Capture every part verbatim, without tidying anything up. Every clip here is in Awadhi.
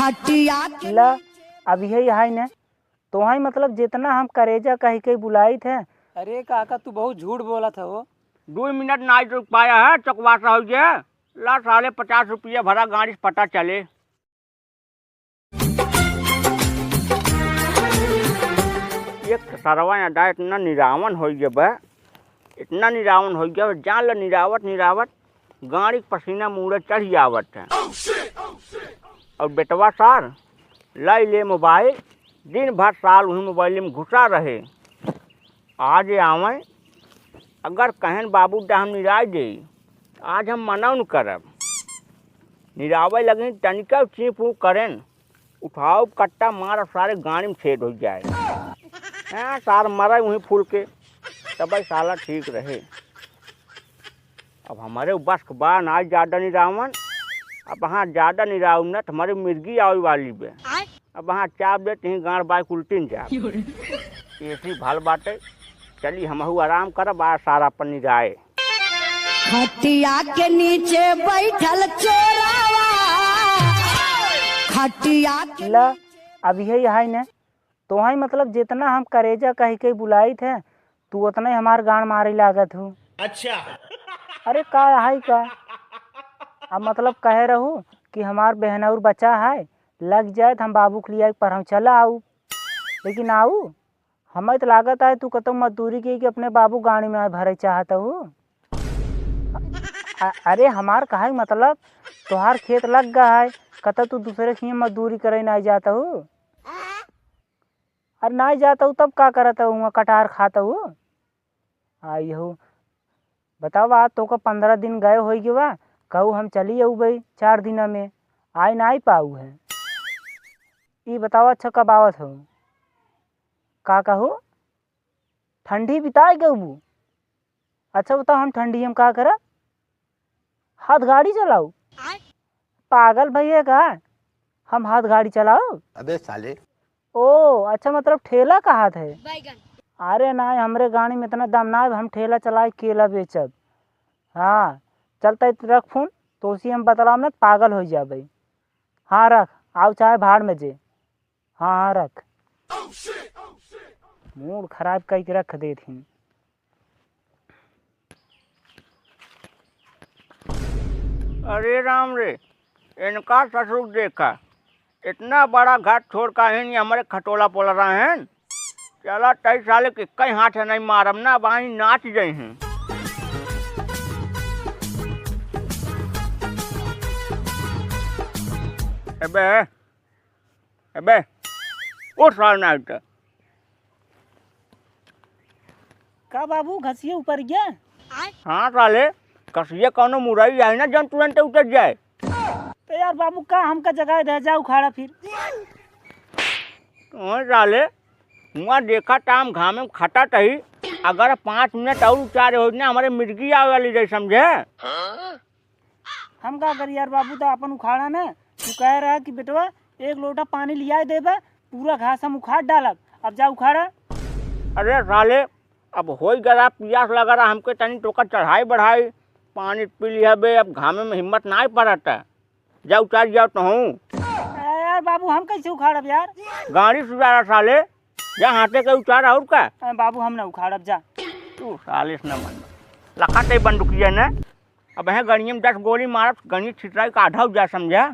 ला, अब यही है न, तोहई मतलब जितना हम करेजा कहि के बुलाइत है। अरे काका, तू बहुत झूठ बोलत हो। दुइ मिनट नाई रुक पाया है, चकवासा होइ गया। ला साले, पचास रुपया भरा गाड़ी से पता चले। एक सरवा अदा इतना निरावन होइ गया बा, इतना निरावन होइ गया बा, जान ल निरावत निरावत गाड़ी के पसीना मूड़े चढ़ि आवत है। और बेटवा सार लाई ले मोबाइल, दिन भर साल उही मोबाइल में घुसा रहे। आज आवे, अगर कहेन बाबू दा हम निराय देई, आज हम मना न करब। निरावे लगिन, तनिका चीं पूं करेन, उठाओ कट्टा मार, सारे गाड़ी में छेद होइ जाए। हाँ, सार मरे उही फूल के, तब साला ठीक रहे। अब हमरे बस के बा ना ज्यादा निरावन, अब हाँ ज्यादा निरावन न, त हमरे मिर्गी आवे वाली बे। आय। अब हाँ चाप देत ही गाड़ बाइक उल्टिन जा। एसी भल बाटे, चली हमहू आराम करब, आ सारा अपन निराए। खटिया के नीचे बैठल चोरावा, खटिया के ला, अब यही है न, तोहई मतलब जितना हम करेजा कहि के बुलाइत है, तू उतना ही हमार गांड मारे लागत हूँ। अच्छा। अरे का है का? अब मतलब कहे रहू कि हमार बहनौर बच्चा है, लग जाए त हम बाबू के लिया के पढ़ाऊ चला आऊ, लेकिन आऊ हमें तो लागत है तू कतौ मजदूरी की कि अपने बाबू गाड़ी में आए भरे चाहत हूँ। अ-, अरे हमार कहे मतलब तोहार खेत लग गया है, कतौ तू दूसरे के हियां मजदूरी करे ना जात हूँ। अरे नाई जात हूँ तब का करत हूँ, हुआं कटार खात हूँ? आई हो, बताओ, आज तोका पन्द्रह दिन गए होइ गवा, कहू हम चली अउबे चार दिना में, आए नाई पाऊ है। ई बताओ, अच्छा कब आवत हो? का कहू? ठंडी बिताए गबू? अच्छा बताओ, हम ठंडी हम का करब? हाथ गाड़ी चलाऊ? आय। पागल भैया का? हम हाथ गाड़ी चलाऊ? अबे साले। ओ, अच्छा, मतलब ठेला कहात है? बैगन। अरे नाई, हमरे गाड़ी में इतना दम ना है, हम ठेला चलाए केला बेचब। हाँ, चलता है, रख फोन, तो उसी हम बतलाम ना, पागल हो जाबे। हाँ रख, आऊ चाहे भाड़ में जे। हाँ, हाँ, रख। मूड खराब कइके रख देत हिन। अरे राम रे, इनका ससुर देखा, इतना बड़ा घर छोड़ का ही नहीं हमरे खटोला पोला रहे हैं। चला तई साले के कई हाथ नहीं मारम ना, बाई नाच जाई हैं। अबे, अबे, उठ साल ना उठा। का बाबू, घसिया ऊपर गया? हाँ साले, घसिया कौनो मुरई आई ना, जौन तुरंते उतर जाए। तो यार बाबू, का हमका जगाए दे, जा उखाड़ा फिर। ओए साले, हुआं देखा ताम घामे में खटा तही, अगर पाँच मिनट और उचारे हो ना, हमारे मिर्गी आवे वाली रही, समझे? हम का करी यार बाबू, तो अपन उखाड़ा ना। तू कह रहा कि बेटवा एक लोटा पानी लियाए देबे, पूरा घास हम उखाड़ डालब। अब जा उखाड़ा। अरे साले, अब होई गरा, पियास लगा रहा हमके, तनी तोका चढ़ाई बढ़ाई, पानी पी लिया बे, अब घामे में हिम्मत नाई पड़ता। जा उतार जाओ तो हूँ। अरे यार बाबू, हम कैसे उखाड़ब यार? गाड़ी से उतारा साले, जा हाथे के उतार और का। अरे बाबू, हम ना उखाड़ब, जा। तू साले से ना मन। लखा ते बंदूकिया ने। अब है गड़िया में दस गोली मारब, गड़िया छितराई का आधा हो जा, समझा?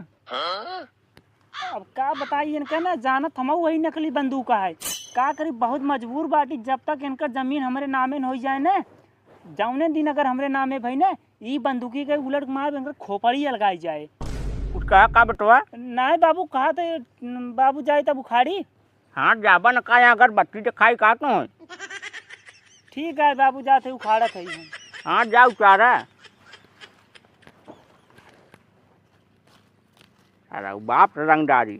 अब का बताई इनका ना, जानत हम वही नकली बंदूक है। का करी, बहुत मजबूर बाटी। जब तक इनका जमीन हमरे नामे न हो जाए ना, जौने दिन अगर हमरे नामे भई ना, ई बंदूकी के उलट के मार इनकर खोपड़ी अलगाई जाए। कुछ कहा का बेटवा? नाहीं बाबू, कहा तो बाबू जाए तब उखाड़ी। हाँ, जाबा न का, यहाँ अगरबत्ती दिखाई का तो? ठीक है बाबू, जाते उखाड़त है हम। हाँ, जा उतारा। अरे बाप रे रंगदारी।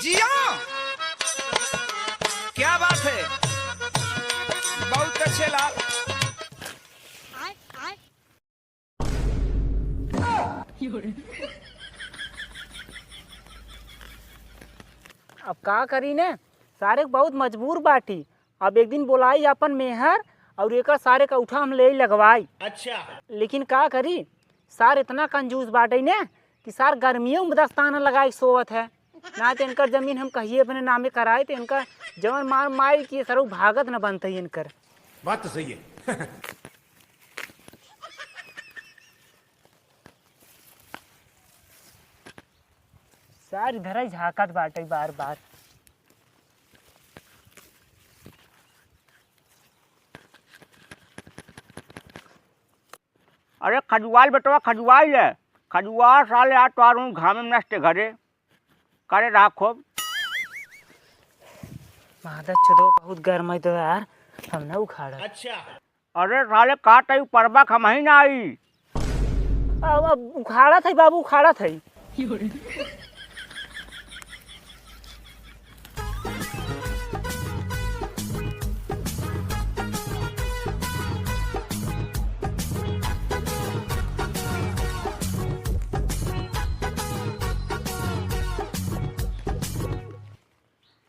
जिया, क्या बात है, बहुत अच्छे लाल। अब का करी ने, सारे बहुत मजबूर बाटी। अब एक दिन बोलाई अपन मेहर और एकर सारे का उठा हम ले लगवाई। अच्छा। लेकिन का करी, सार इतना कंजूस बाटे ने कि सार गर्मियों में दस्ताना लगाए के सोवत है। ना तो इनकर जमीन हम कहिए अपने नामे कराए, तो इनका जवन मार मारी कि सरऊ भागत न बनते इनकर। बात तो सही है। सार इधर ही झाँकत बाटे बार बार। अरे खजुआल बेटवा, खजुआल है। खजुआ साले, आज तो आ रहूँ घामे में नष्ट घरे। करे रहा खूब। मादर चोदो, बहुत गर्म है तो यार, हम ना उखाड़ा। अच्छा। अरे साले, काट आई परबा, हम ही ना आई। अब, अब उखाड़त है बाबू, उखाड़त है।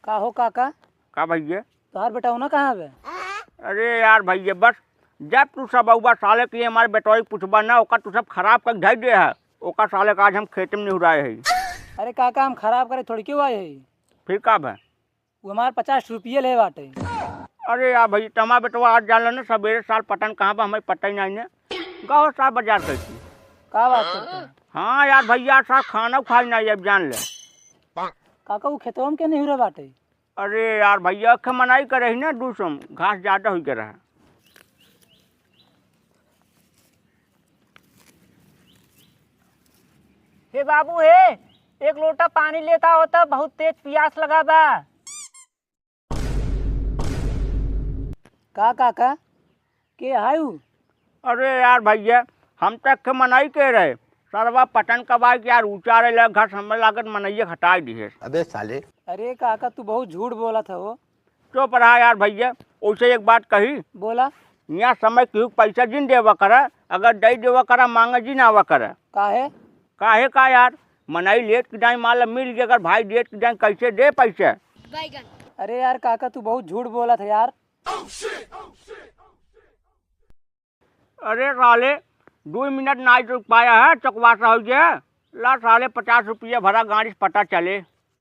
का हो काका? का भैया? तोहार बेटौना कहाँ बे? अरे यार भैया, बस जब तू सब अउबा साले के हमारे बेटवा के पूछबा ना, ओका तू सब खराब कर धइ दे है। ओका साले का आज हम खेते में निहुराए है। अरे काका, हम खराब करे थोड़ी क्यों आए है? फिर का बे? वो हमारे पचास रुपये ले बाटे। अरे यार भैया, तमा बेटवा आज जान लो ना, सबेरे साल पटन कहाँ बा, हमें पता ही नहीं ने। गाँव साल बाजार कैसी? का बात करते हैं? हाँ यार भैया, आज साल खाना खाई नहीं, अब जान ले। काका, वो खेतवा में के निहुरे बाटे? अरे यार भैया, अखे मनाई करे ही ना, दू सौ घास ज्यादा हुई के रहा। हे बाबू हे, एक लोटा पानी लेता हो तो, बहुत तेज पियास लगा बा। का काका, के हाय उ? अरे यार भैया, हम तक के मनाई के रहे, सरवा पटन कबाई के यार ऊंचा रहे लग घास, हमें लागत मनैया हटाई दिहे। अबे साले। अरे काका, तू बहुत झूठ बोलत हो। चुप रहा यार भैया, ओइसे एक बात कही। बोला। यहाँ समय केहू के पैसा जिन देवा करा, अगर दे देवा करा, मांगे जिन आवा करा। काहे? काहे का यार, मनई लेट के जाए, मान ला मिल गया, अगर भाई लेट के जाए, कैसे दे पैसा? अरे यार काका, तू बहुत झूठ बोलत है यार। अरे साले, दो मिनट नाई रुक पाया है, चकवासा हो गया। ला साले, पचास रुपया भरा गाड़ी से पता चले।